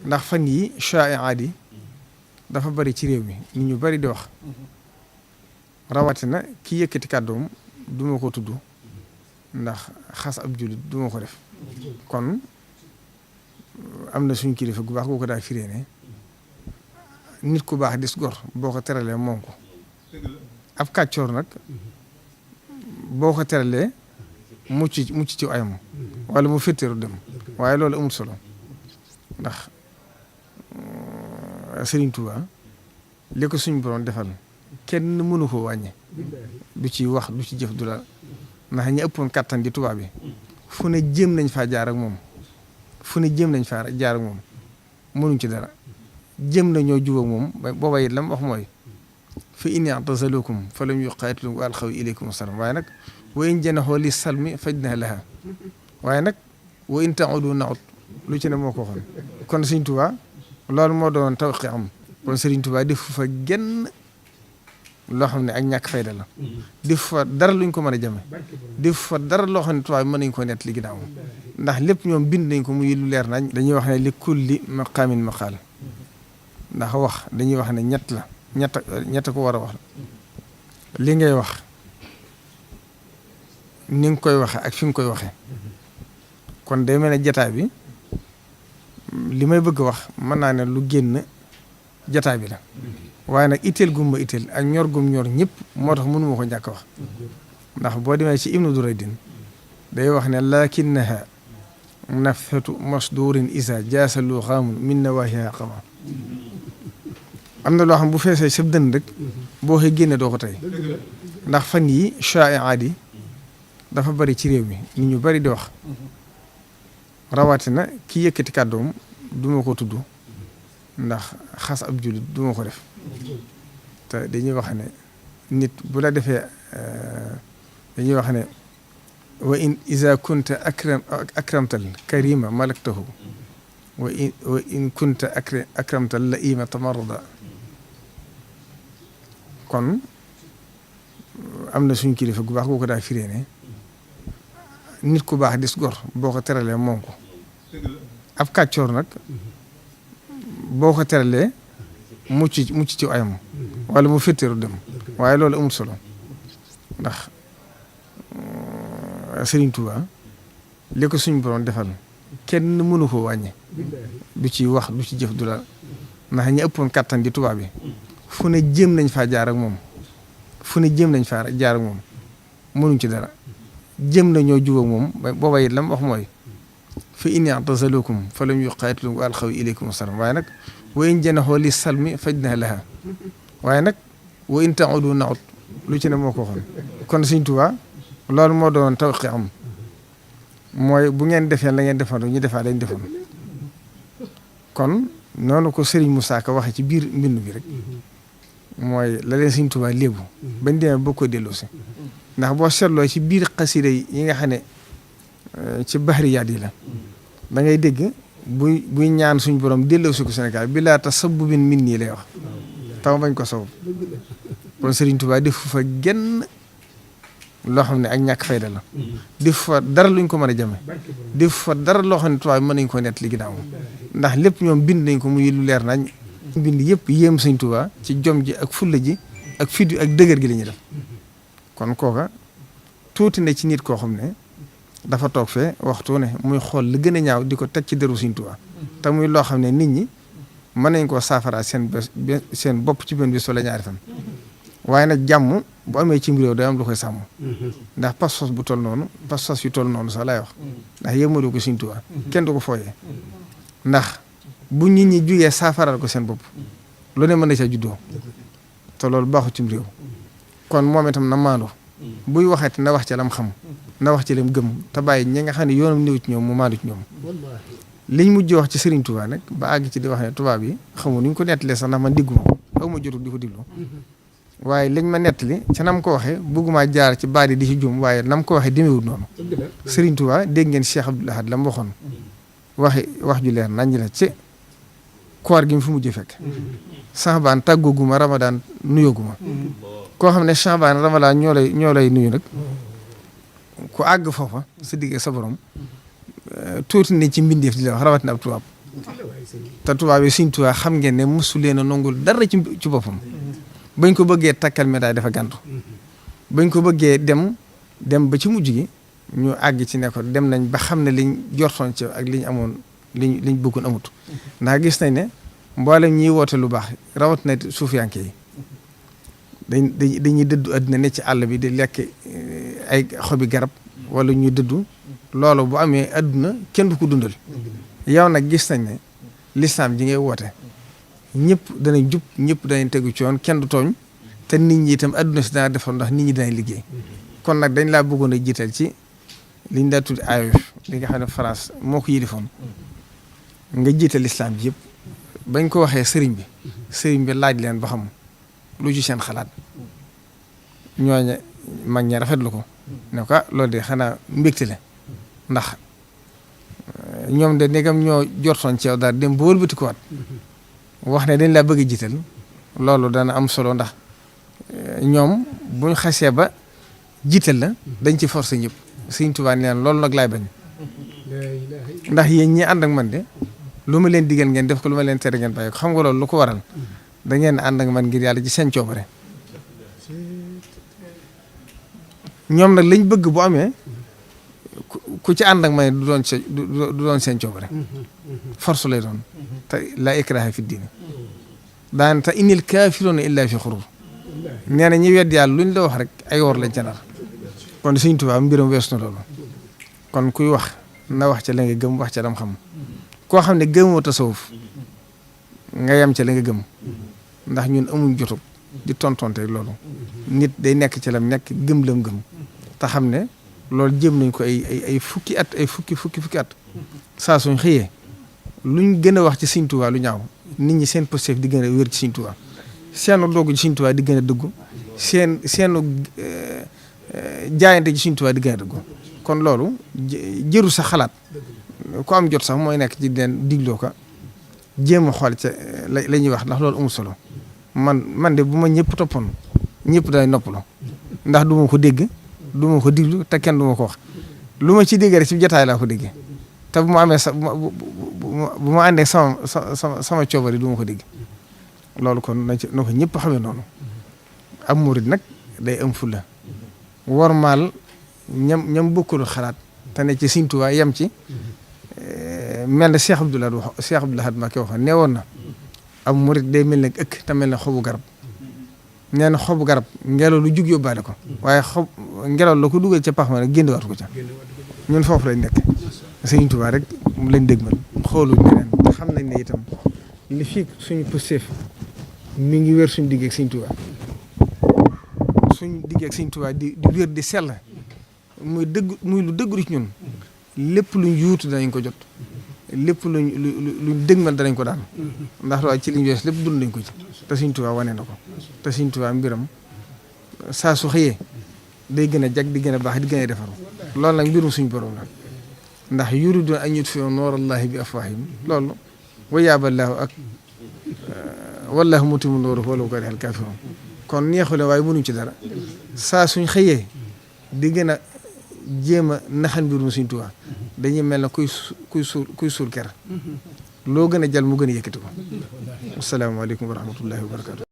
ndax fan yi shai'aat yi dafa bari ci réew mi nit ñu bari di wax rawatina ki yëkkati kàddoom du ma ko tudd ndax xas ab jullit du ma ko def kon am na suñ kilifa gu baax gu ko daa firee ne nit ku baax dis gor boo ko teralee moom ko ab kàccoor nag boo ko teralee mucc ci ayam wala mu féttéeru dem waaye loolu amul solo ndax Serigne Touba li ko suñ borom defal kenn mënu ko wàññi du ci wax du ci jëf du la ndax ñi ëppoon kattan di Touba bi fu ne jéem nañ faa jaar ak moom mënuñ ci dara jéem nañoo jubóog moom booba it lam wax mooy fa in i'tazalukum fa lam yuqaatilukum wa alqaw ilaykum salaam waaye nag wa in janaxoo li salmi fajnah laha waaye nag wa in ta'udu na'ud lu ci ne moo ko waxoon kon Serigne Touba loolu moo doon tawqi am kon Serigne Touba def fa genn loo xam ne ak ñàkk fayda la def fa dara luñ ko mën a jame def fa dara loo xam ne tubaab bi mën nañ ko nett li ginnaaw ndax lépp ñoom bind nañ ko muy lu leer nañ dañuy wax ne li kulli maqaamin maqaal ndax wax dañuy wax ne ñett ko war a wax li ngay wax ni nga koy waxe ak fi nga koy waxe kon day mel ne jataay bi li may bëgg a wax mën naa ne lu génn jataay bi la waaye nag itteel gumba itteel ak ñor gum ñor ñëpp moo tax mënuma ko ñàkk wax ndax boo demee ci Ibnu Duraydin day wax ne lakinnaha nafhatu masdurin isa jaasalu xaamun min nawahiha qama am na loo xam bu feesee sab dënn rek boo xëy génne doo ko tey ndax fan yi shai'aat yi dafa bari ci réew mi nit ñu bari di wax rawatina ki yëkkati kàddoom du ma ko tudd ndax xas ab jullit du ma ko def te dañuy wax ne nit bu la defee dañuy wax ne wa in iza kunta akramtal karima malaktahu wa in kunta akramtal laima tamarrada kon am na suñ kilifa gu baax gu ko daa firee ne nit ku baax dis gor boo ko teralee moom ko ab kàccoor nag boo ko teralee mucc ci ayam wala mu féttéeru dem waaye loolu amul solo ndax Serigne Touba li ko suñ borom defal kenn mënu ko wàññi du ci wax du ci jëf du la ndax ñi ëppoon kattan di Touba bi fu ne jéem nañ faa jaar ak moom mënuñ ci dara jéem nañoo jubóog moom booba it lam wax mooy fa in i'tazalukum fa lam yuqaatilukum wa alqaw ilaykum salaam waaye nag wa in janaxoo li salmi fajnah laha waaye nag wa in ta'udu na'ud lu ci ne moo ko waxoon kon Serigne Touba loolu moo doon tawqi am mooy bu ngeen defee la ngeen defoon ñu defaa lañ defoon kon noonu ko Serigne Moussa Ka waxee ci biir mbind bi rek mooy la leen Serigne Touba léebu bañ demee boo ko delloo si ndax boo seetloo ci biir xasida yi nga xam ne ci bahriyaat yi la da ngay dégg buy ñaan suñ borom delloo si ko Sénégal bi laa tasabbubin min nii lay wax taw bañ ko sabab kon Serigne Touba def fa genn loo xam ne ak ñàkk fayda la def fa dara luñ ko mën a jame def fa dara loo xam ne tubaab bi mën nañ ko nett li ginnaaw ndax lépp ñoom bind nañ ko muy lu leer nañ bind yëpp yéem Serigne Touba ci jom ji ak fulla ji ak fit wi ak dëgër gi la ñuy def kon kooka tuuti na ci nit koo xam ne dafa toog fee waxtu ne muy xool li gën a ñaaw di ko teg ci deru Serigne Touba te muy loo xam ne nit ñi mën nañ koo saafara seen bopp ci benn bis wala ñaari fan waaye nag jàmm bu amee ci réew day am lu koy sàmm ndax pas-pas bu toll noonu pas-pas yu toll noonu sax laay wax ndax yëmadu ko Serigne Touba kenn du ko fooyee ndax bu nit ñi jugee saafaral ko seen bopp lu ne mën na ca juddoo te loolu baaxu ci réew kon moom itam na maandu buy waxati na wax ci lam xam na wax ci lam gëm te bàyyi ñi nga xam ne yoonam néew ci ñoom mu maandu ci ñoom liñ mujj wax ci Serigne Touba nag ba àgg ci di wax ne tubaab yi xamul ni ñu ko nettalee sax ndax man digguma ko aw ma jotul di ko diglu waaye liñ ma nettali ca nam ko waxee bëgguma jaar ci baat yi di ci jum waaye nam ko waxee demeewul noonu Serigne Touba dégg ngeen Cheikh Abdoul Ahad la mu waxoon wax ju leer nañ la ci koor gi mu fi mujj fekk Saxbaan tàggooguma Ramadan nuyooguma koo xam ne Saxbaan Ramadan ñoo lay nuyu nag ku àgg foofa sa digg sa borom tuuti ne ci mbindeef di la wax rawatina ab tubaab te tubaab yi Sëriñ Tuubaa xam ngeen ne mosu leen a nangul dara ci boppam bañ ko bëggee takkal médaille dafa gàntu bañ ko bëggee dem ba ci mujj gi ñu àgg ci ne ko dem nañ ba xam ne liñ jortoon ci ak liñ amoon liñ bëggoon amut ndax gis nañ ne mboolem ñiy woote lu baax rawat na suufiyanke yi dañuy dëddu àddina ne ci àll bi di lekk ay xobi garab wala ñuy dëddu loolu bu amee àdduna kenn du ko dundal yow nag gis nañ ne lislaam ji ngay woote ñëpp danañ jub ñëpp danañ tegu ci yoon kenn du tooñ te nit ñi itam àdduna si dana defar ndax nit ñi danañ liggéey kon nag dañ laa bëggoon a jiital ci liñ daa tudd AOF li nga xam ne France moo ko yilifoon nga jiital lislaam bi yëpp bañ ko waxee sëriñ bi laaj leen ba xam lu ci seen xalaat ñooña mag ña rafetlu ko ne ko loolu de xanaa mbégte la ndax ñoom de ndegam ñoo jortoon ci yow daal dem ba wëlbati ko waat wax ne dañ laa bëgg a jiital loolu dana am solo ndax ñoom buñ xasee ba jiital la dañ ci forcé ñëpp Sëriñ Tuubaa nee na loolu nag laay bañ ndax yéen ñi ànd ak man de lu ma leen digal ngeen def ko lu ma leen tere ngeen bàyyi ko xam nga loolu lu ko waral da ngeen ànd ak man ngir yàlla ci seen coobare ñoom nag lañ bëgg bu amee ku ci ànd ak man du doon seen coobare force lay doon te laa ikraha fi diine daan te innil kaafiruuna illaa fi xuruur nee na ñi wedd yàlla luñ la wax rek ay wor lañ ca nar kon Sëriñ Tuubaa mbiram wees na loolu kon kuy wax na wax ca la nga gëm wax ca lam xam koo xam ne gëmoo tasawuf nga yem ca la nga gëm ndax ñun amuñ jotug di tontonte loolu nit day nekk ci lam nekk gëm lam gëm te xam ne loolu jëm nañ ko ay fukki at ay fukki at saa suñ xëyee luñ gën a wax ci Sëriñ Tuubaa lu ñaaw nit ñi seen positif di gën a wér ci Sëriñ Tuubaa seenu doogu ci Sëriñ Tuubaa di gën a dëggu seenu jaayante ci Sëriñ Tuubaa di gën a dëggu kon loolu jëru sa xalaat ku am jot sax mooy nekk ci den digloo ko jéem a xool ca la ñuy wax ndax loolu amul solo man de bu ma ñëpp toppoon ñëpp day noppalu ndax du ma ko dégg du ma ko diglu te kenn du ma ko wax lu ma ci dégg rek ci jotaay laa ko déggee te bu ma amee bu ma àndee sama coobari du ma ko dégg loolu kon na ko ñëpp xamee noonu am murid nag day am fulla wormaal ñam bokkul xalaat te ne ci Sëriñ Tuubaa yem ci mel ne Cheikh Abdoul Ahad Mbacké waxoon nee woon na am murid day mel ne ëkk te mel ne xobu garab nee na xobu garab ngelaw lu jug yóbbaale ko waaye ngelaw la ko dugal ca pax ma ne génn waatu ko ca ñun foofu lañ nekk Sëriñ Tuubaa rek mu lañ dégmal xooluñ neneen te xam nañ ne itam li fii suñu pësteef mi ngi wér suñu digg ak Sëriñ Tuubaa suñu digg ak Sëriñ Tuubaa di wér di sell muy lu dëggu ci ñun lépp luñ yuutu danañ ko jot lépp luñ dëgmal danañ ko daan ndax waaye ci liñ wees lépp dund nañ ko ci te Sëriñ Tuubaa wane na ko te Sëriñ Tuubaa mbiram saa su xëyee day gën a jag di gën a baax di gën a defaru loolu nag mbirum suñu borom la ndax yuriduuna an yutfi'u nuurallaahi bi afwaahihim loolu wa yaaballaahu ak wallaahu mutimmu nuurihi walaw karihal kaafiruun kon neexule waaye mënuñ ci dara saa suñ xëyee di gën a jéem a naxal mbirum Sëriñ Tuubaa dañuy mel ne kuy suul ker loo gën a jal mu gën a yëkkati ko asalaamaaleykum wa rahmatullahi wa barakaatu.